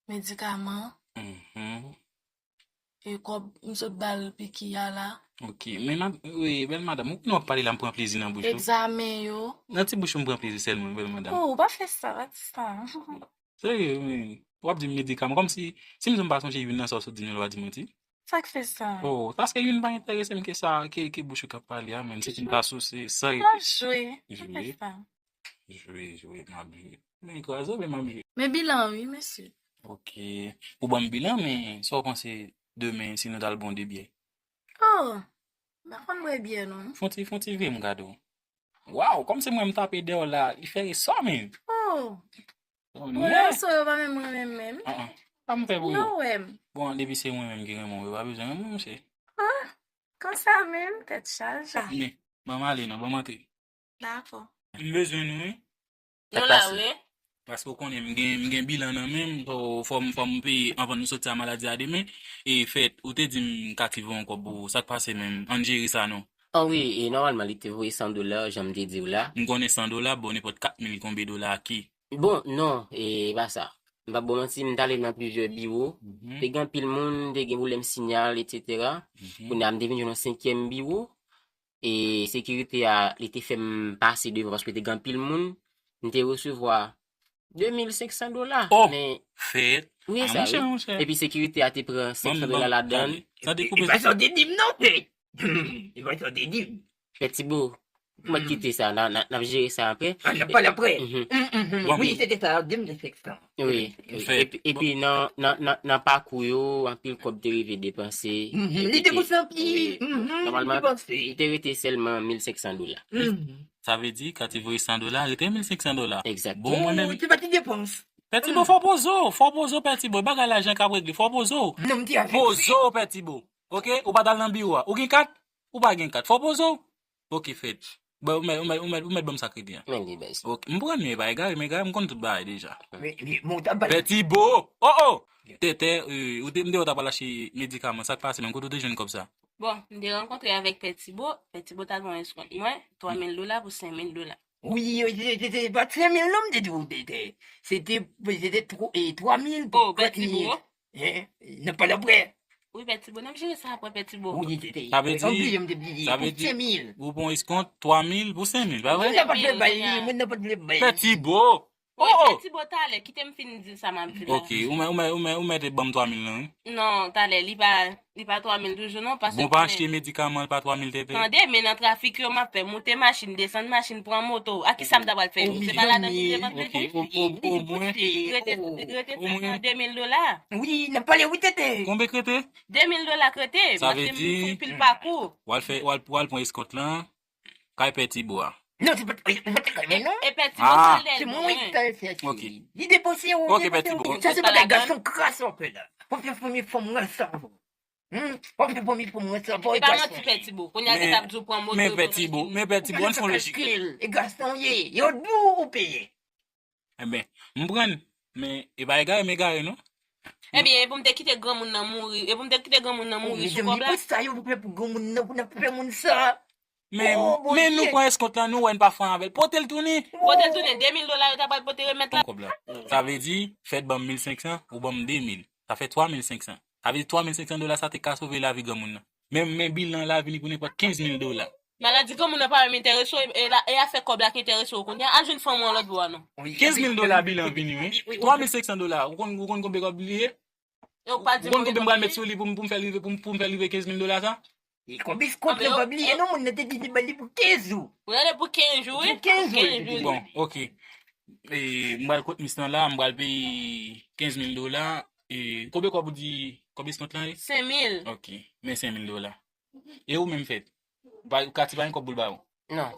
medikaman, mhm, e kòb m sot ba l piki a la. Ok, men mad-, wi, bèl madanm, ou konnen w ap pale la, m pran plezi nan bouch ou. Egzamen yo. Nan ti bouch ou m pran plezi sèlman, bèl madanm. Oh, ou pa fè sa, pa di sa. Serye, men, w ap di m medikaman, kòmsi, si m di w m pa sonje youn nan sa w sot di m yo, w a di manti. Sa k fè sa? Oh, paske youn pa enterese m ke sa, ke, ke bouch ou k ap pale a, menm si m ta souse, sa. Pa jwe, pa fè sa. Jwe, jwe, m ap jwe. Men kraze oubyen m ap jwe? Men bilan, wi, mesye. Ok. Ou ban m bilan, men sa w panse demen si nou t al bon de byè? Oh, m pa konn bwè byè, non. Fon ti, fon ti vye m gade w. Waw, kòmsi mwen m tape dèyè w la, li fè resò, men. Oh, oh, mwen. Resò yo pa menm mwen menm menm. Ah, ah. Pa m fè pou yo. Yo wè m. Bon, depi se mwen menm ki renmen w, yo pa bezwen renmen w, mesye. Ah, konsa menm, tèt chaje. Men, ban m ale non, ban m antre. Dakò. M bezwen nou, wi. Nou la, wi. Paske w konnen, m gen, m gen bilan nan men m, so, fò m, fò m peye anvan nou soti a maladi a demen. E fèt, ou te di m ka ti voye yon kòb pou ou. Sa k pase menm? Ann jere sa non. Ah wi, e nòmalman, li te voye san dola, jan m te di w la. M konnen san dola, bon, nenpòt kat mil konbe dola ki. Bon, non, e pa sa. M p ap ba w manti, m t ale nan plizyè biwo. Mhm. Te gen anpil moun, te gen pwoblèm sinyal, etsetera. Mhm. Kounye a, m te vin jwenn yon senkyèm biwo. E sekirite a, li te fè m pase devan paske te gen anpil moun. M te resevwa de mil senk san dola. Oh, men fèt. Wi, ah, sa, monchè, wi. Monchè. Epi sekirite a te pran senk san dola ladan l. Tande, tande, koupe. E pa sa w te di m non, fèt. E pa sa w te di m. Fèt Tibo, kòman kite sa? N a, n a, n ap jere sa apre. Ah, n ap pale apre. Mhm. Mhm, mhm. Bon, wi, se te sa, de mil senk san. Wi, wi. Fèt. Epi, epi nan, nan, nan, nan pakou yo, anpil kòb te rive depanse. Mhm. Li te depanse anpil. Wi. Mhm, li depanse. Nòmalman, li te rete sèlman mil senk san dola. Mhm. Sa vle di, kan ti voye san dola, rete mil senk san dola. Egzakteman. Bon, mwen menm. Ou te pati depans. Pè Tibo, fò poze w, fò poze w, Pè Tibo. Bagay la jan k ap regle, fò poze w. Non, m di avèk ou. Poze w, Pè Tibo. Ok, ou pa t al nan biwo a. Ou gen kat? Ou pa gen kat. Fò poze w. Ok, fèt. Bon, ou mèt, ou mèt, ou mèt, ou mèt ban m sa kredi an. Men li bèz. Ok, m pran li, men pa egare, men egare, m konn tout bagay deja. Men, men, men, ou ta bay. Pè Tibo! Oh, oh! Tètè, euh, ou te, m te wè w t ap al achte medikaman, sa k pase menm, kote w te jwenn kòb sa? Bon, m te rankontre avèk Pè Tibo, Pè Tibo t al pran eskont mwen, twa mil dola pou senk mil dola. Wi, wi, se, se, se pa senk mil non, m te di w, te, te, se te, se te twa, e, twa mil pou kat mil. Oh, Pè Tibo. Hein? N ap pale apre. Wi, Pè Tibo, n ap jere sa apre, Pè Tibo. Wi, te, te. Sa vle di, anpil, m te bliye, sa vle di, pou senk mil. Ou pran eskont twa mil pou senk mil, pa vre? Mwen nan pa t vle bay li, mwen nan pa t vle bay li. Pè Tibo! Oh, oh! Pè Tibo, talè, kite m fin di sa m ap di la. Ok, ou mèt, ou mèt, ou mèt, ou mèt ban m twa mil lan, wi. Non, talè, li pa, li pa twa mil toujou, non, paske bon, pa achte medikaman, li pa twa mil, tètè. Tande, men nan trafik yo, m ap fè moute machin, desann machin, pran moto. A ki sa m ta pral fè? Se pa ladan ki te vann rete? Ok, o, o, omwen, rete, rete omwen senk de mil dola. Wi, n ap pale, wi, tètè. Konbyen k rete? De mil dola k rete. Sa vle di, m fè pil pakou. W al fè, w al, w al pran eskont lan. Kay Pè Tibo a. Non, se pa, se pa te kay mwen, non. E Pè Tibo, ah, se mwen ki t al fè sa. Ok. Li depanse yo, ok, Pè Tibo. Sa se bagay gason kras w ap fè la. W ap fè premye fanm mwen sa. Hmm? W ap fè premye fanm mwen sa. E pa manti, Pè Tibo. Kounye a, se t ap di w pran moto, men Pè Tibo, men Pè Tibo, ann fè yon lojik. E gason ye. Yo di w ou peye. Enben, m pran, men e pa egare m egare, non. Ebyen, e pou m te kite granmoun nan mouri, e pou m te kite granmoun nan mouri sou kòb la. Sa yo pou fè pou granmoun nan, pou n ap fè moun sa. Men, oh, men nou pran eskont lan, nou wè n pa fè anyen avè l. Pote l tounen. Pote l tounen, de mil dola yo ta pral pote remèt la. Kòb la. Sa vle di, fèt ban m mil senk san, ou ban m de mil. Sa fè twa mil senk san. Sa vle di twa mil senk san dola sa te ka sove lavi granmoun nan. Men, men bilan lavi li pou nenpòt kenz mil dola. Maladi granmoun nan pa menm enterese w, e, e la, e afè kòb la ki enterese w kounye a. Al jwenn fanm ou yon lòt bò a non. Wi, kenz mil dola bilan vini, wi. Wi, wi, wi. Twa mil senk san dola. Ou konn, ou konn konbyen kòb li ye? E ou pa di m konbyen kòb li ye? Ou konn konbyen m pral met sou li pou m, pou m fè l rive, pou m, pou m fè l rive kenz mil dola sa? E kòb eskont lan pa bliye non, moun nan te di li ba li pou kenz jou. Ou rele pou kenz jou, wi. Pou kenz jou. Bon, ok. E, m pral kot mis lan la, m pral peye kenz mil dola. E, konbyen kòb ou di, kòb eskont lan ye? Senk mil. Ok, men senk mil dola. E ou menm fèt? Ou pa, Kati pa gen kòb pou l ba ou? Non.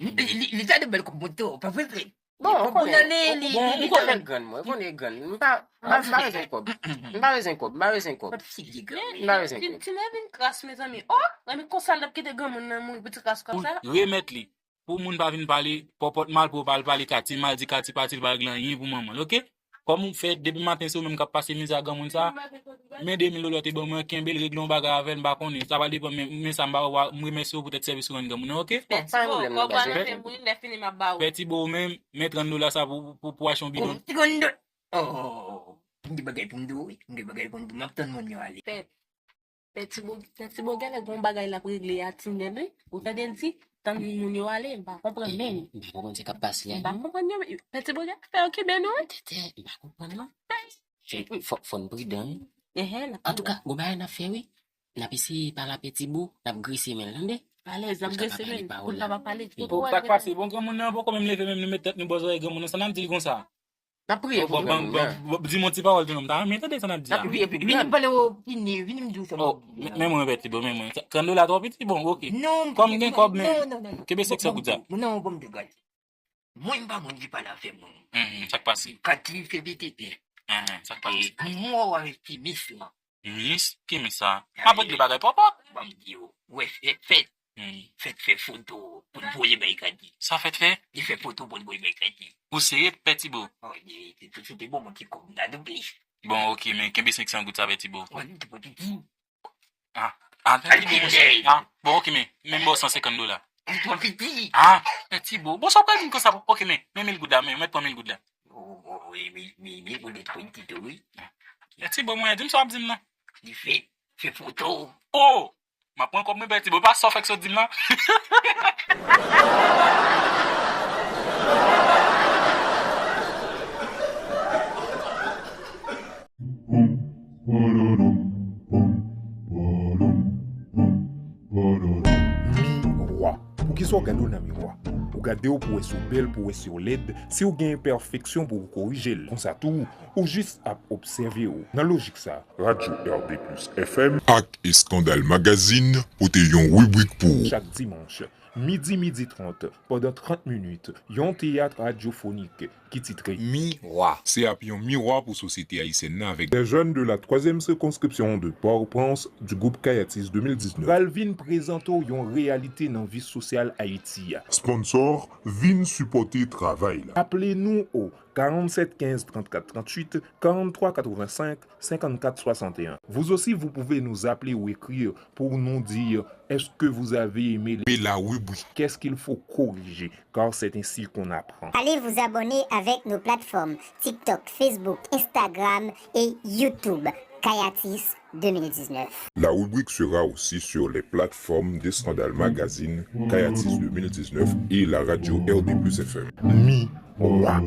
Li, li, li ta de bèl kòb moto, pa vre, fèt? Bon, ou konnen, li, li, li konnen grann mwen, ou konnen grann. M pa, m pa, m pa bezwen kòb. M pa bezwen kòb, m pa bezwen kòb. M pa bezwen kòb. Ti nèg vin kras, mezanmi. Oh, renmen konsa l ap kite granmoun nan mouri pou ti kras kòb sa. Remèt li. Pou moun pa vin pale, pòpòt mal pou yo pa al pale Kati mal, di Kati pati, li pa regle anyen pou manman l, ok? Kòm ou fè, depi maten se ou menm k ap pase mizè a granmoun sa, men de mil dola w te ban mwen an, kenbe l, regle yon bagay avè l, m pa konnen, sa pral depann, men, men sa m pa wè, m remèsye w poutèt sèvis ou rann granmoun nan, ok? Pè Tibo, kòb ou nan fè mouri, lè fini m ap ba ou. Pè Tibo, ou menm, men trant dola sa pou, pou, pou achte yon bidon. Oh, trant dola. Oh, m gen bagay pou m di w, wi. M gen bagay pou m di w, m ap tann moun yo ale. Pè, Pè Tibo, Pè Tibo genlè gon bagay l ap regle a tinèd, wi. Ou tande l di, tann moun yo ale, m pa konprann menm. M pa konprann sa k ap pase a. M pa konprann yo, Pè Tibo genlè fè okipe nou, wi. Tètè, m pa konprann non. Fò, fò n pridan, wi. Antouka, gon bagay n ap fè, wi. N ap eseye pale a Pè Tibo, n ap grese men l, tande? Alèz, ap de semèn pou l ka pa pale. Bon, sa k pase? Bon, granmoun nan poko menm leve, menm li met tèt li bò zòrèy granmoun nan, sa n ap di l konsa? N ap priye pou granmoun nan. Di m yon ti pawòl tou non, m ta renmen tande sa n ap di a. N ap priye pou granmoun. Vin m pale w, vini, vini m di w sa. Men mwen, Pè Tibo, men mwen. Kandola twò piti, bon, oke. Kòm gen kòb, men kenbe senk san goud sa. Non, bon, m te gade. Mwen, m pa moun ki pale afè moun. Sa k pase? Kati se vite byen. Sa k pase? Mwen wè Timis lan. Mis? Ki mis sa? Apot de bagay pòpòp. Ban m di w. Wè, fèt, fèt. Fèt fè foto pou l voye bay Kati. Sa fèt fè? Li fè foto pou l voye bay Kati. Ou serye, Pè Tibo? Oh, li, li, li, li, bon, mwen ki kòm nan doubli. Bon, oke, men kenbe senk san goud sa, Pè Tibo. Ah, ah, Pè Tibo, bon, ah, bon, oke, men, men m ba w san senkant dola. Li twò piti. Ah, Pè Tibo. Bon, sa w pral di m konsa, oke, men, men mil goud la, men, mèt pran mil goud la. Oh, oh, wi, wi, wi, mil goud twò piti tou, wi. Pè Tibo, mwen, di m sa w ap di m nan. Li fè, fè foto. Oh! M ap pran kòb mwen, Pè Tibo, pa sa w fèk sot di m lan. Miwa. Poukisa w gade w nan miwa? Ou gade w pou wè si w bèl, pou wè si w lèd, si w gen enpèfeksyon pou w korije l. Konsa tou, ou jis ap obsève w. Nan lojik sa, Radyo R D plus F M ak Eskandal Magazine pote yon ribrik pou ou. Chak dimanch, midi, midi trant, pandan trant minit, yon teyat radyofonik ki titre Miwa. Se ap yon miwa pou sosyete ayisyèn nan avèk des jeunes de la troisième circonscription de Port-au-Prince du groupe Kayatis de mil diznèf. Pral vin prezante w yon reyalite nan vi sosyal Ayiti a. Sponsor, vin sipòte travay la. Aple nou o quarante-sept quinze trente-quatre trente-huit, quarante-trois quatre-vingt-cinq cinquante-quatre soixante et un. Vous aussi, vous pouvez nous appeler ou écrire pour nous dire est-ce que vous avez aimé les... Mais la rubrique. Qu'est-ce qu'il faut corriger? Car c'est ainsi qu'on apprend. Allez vous abonner avec nos plateformes TikTok, Facebook, Instagram et YouTube. Kayatis deux mille dix-neuf. La rubrique sera aussi sur les plateformes d'Escandale Magazine, Kayatis deux mille dix-neuf et la radio R D plus F M. Miwa.